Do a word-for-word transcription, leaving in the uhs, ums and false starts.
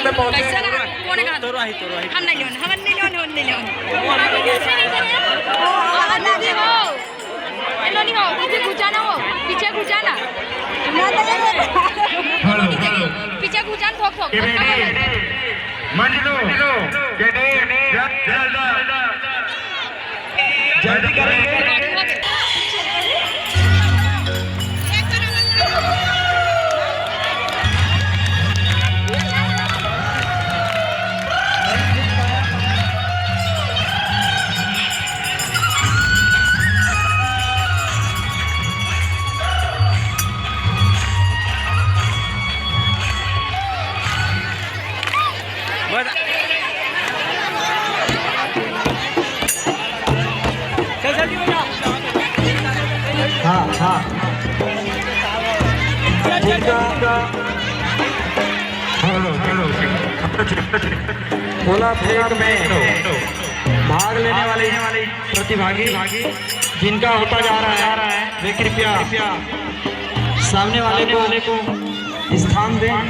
कैसे लगा? कौन है? तोरो आही, तोरो आही। हम नहीं लेवन, हम नहीं लेवन, हम नहीं लेवन। आवाज दे दे हो। हेलो नहीं हो, पीछे घुचा ना हो, पीछे घुचा ना। Hello, hello. पीछे घुचा ना, ठोक ठोक। के बेटी, मंजलू, के बेटी, जल्दी, जल्दी। जल्दी करेंगे। हाँ, हाँ। जिनका, हेलो, हेलो। गोला फेंक में भाग लेने वाले प्रतिभागी जिनका होता जा रहा है, वे कृपया सामने वाले को स्थान दें।